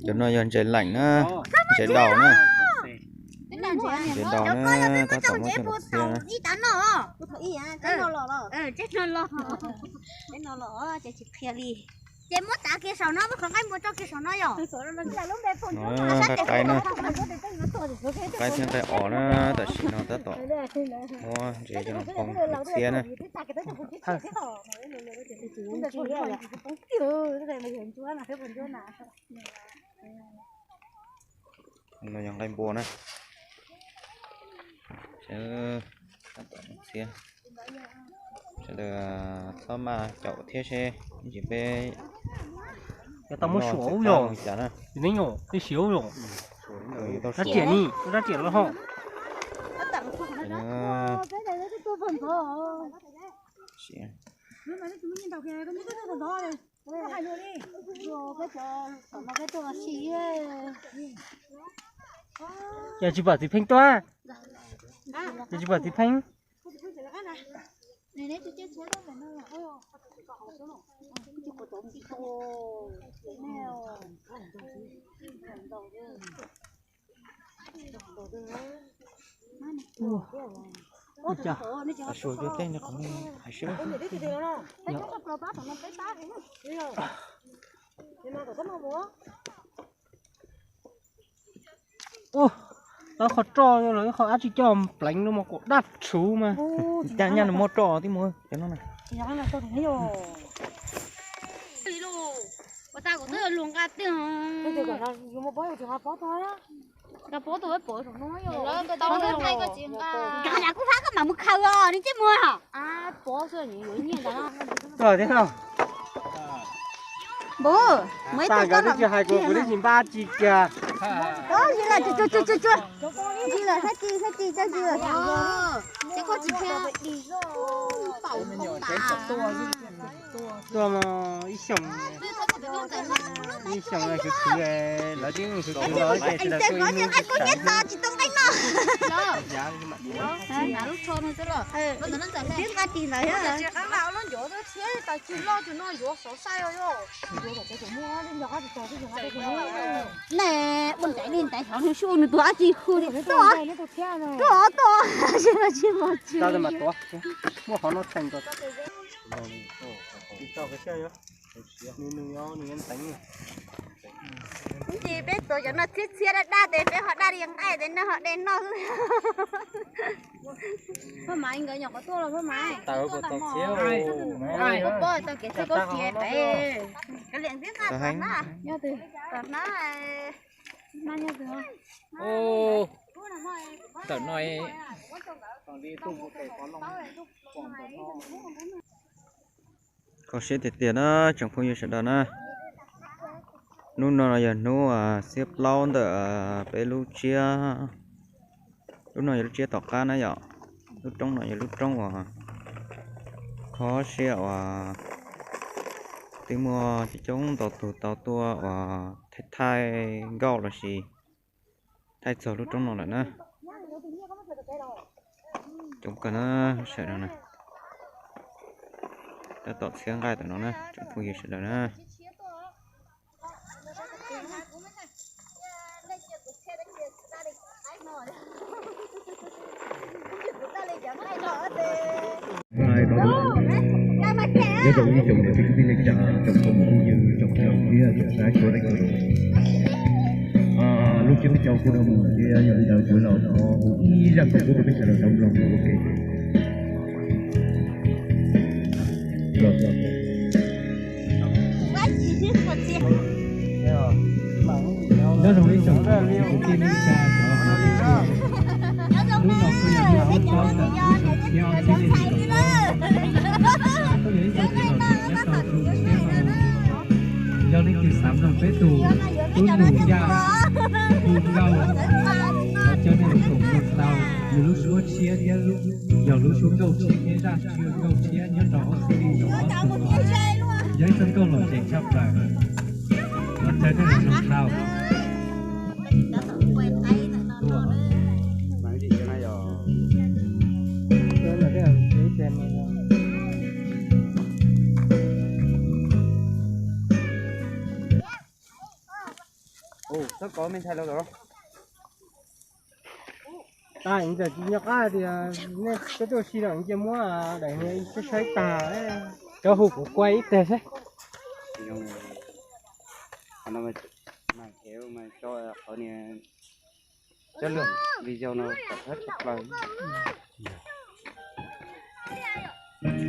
Cov no yog ntses leem na, ntses daus na. Ntses daus na, tab tom muab coj los txhiab na. Ces muab tav kiag saum no, muab qhov nqaij npua tso kiag saum no yom. Nqaij qaib na, qaib thiab nqaij os na, tam sim no tab tom muab ntses coj los poob txhiab na. No yog nqaij npua na. Tab tom txhiab. Sawv daws txhob maj caum thiab seb ib ntsis peb yog tau muab suam ua cas na. Tej siav los rab riam ni, rab riam los ho. Ces tsis pom txiv pheej tuaj, ces tsis pom txiv pheej. Ua cas? Suav cuag tej no qhov hais sib. Ua, tau qhov roj los ib qho dab tsi coj pleev no mas kuv dab tshuv mas. Cas nyaj nws muaj roj tib muag cov no na. Ua tas kuv twb luag nqa tiag. Nqa pob tuaj pov saum no. Nqa kuj fab koj mam mus khaws os, nws cij muag. Tuaj thiab no. Npum, muaj ib tug koj los tsis hais kuv, kuv twb tsis npaj tsis kiag. Tsis lawm, tsis lawm, tsis lawm, tsis lawm, tsis lawm. Ces koj tsis khiav. Tuaj mus ib xyoos, ib xyoos khwv khwv, lawv twb khwv khwv los ces sawv daws tuaj ib hnub tsis tau nqaij no. Lub tsho no xwb los. Twb nqa ris ntawd thiab. Neb ua ntaiv li ntaiv xyov nws sub nws tus dab tsi hu li tuaj, tuaj, tuaj, tsis mus tsis. Muaj qhov no theem. Ib ntsis peb tuav cov no txhiab txhiab daj daj tes peb ho daj li nqaij tes nej ho de noj xwb. Phaj Maiv nkawd nyuam qhuav tuaj los Phaj Maiv. Koj paub tau kev txawj koj cia pem. Nyob twg? Tom na. Ntawm no. Kho siab tiag tiag na tsoom phooj ywg sawv daws na. Hnub no yog hnub xiab plaub ntawm peb lub tsiab. Lub no yog lub tsiab tom qab na yom. Lub roob no yog lub roob uas kho siab uas twb muaj coob coob ntau tus tau tuaj uas thaij thaij nkauj los sis thaij txog lub roob no lawm na. Coob kawg na, sawv daws na. Tab tom txhiab nqaij tom no na tsoom phooj ywg sawv daws na. Nyob rau ib tsoom niam txiv kwv tij neej tsa, tsoom phooj ywg, tsoom kwv tsoom tij, tsoom saib sawv daws. Lub tsiab peb caug kuj dhau mus thiab, yog li ntawd kuv los thov ib zaj nkauj pub rau peb sawv daws tau mloog ua ke. Nyob zoo ib tsoom kwv tij neej tsa, hnub no kuj yog hnub ob txhiab ob txhiab ob txhiab nees nkaum, kuj yog ib txoj kev lom zem nyob rau tus tshiab no. Yog leej twg xav mloog peb tus tub Num Yaj hu nkauj, thov caw nej los koom mloog tau nws lub suab tshiab thiab yog lub suab nkauj tshiab thiab zaj tshiab nkauj tshiab nyob rau ob txhiab nees nkaum ob tug. Yog ib txoj nkauj lom zem tshaj plaws, thov caw nej los mloog tau. Txhob kov me ntxhais los. Tag, tsis nco qab tias nej tuaj si los cia muab daim saib tag, cov hu kuv kuaj ib teg seb. Qhov no mas hev mas tso qhov niag chất lượng video no kom thoob tshaj plaws.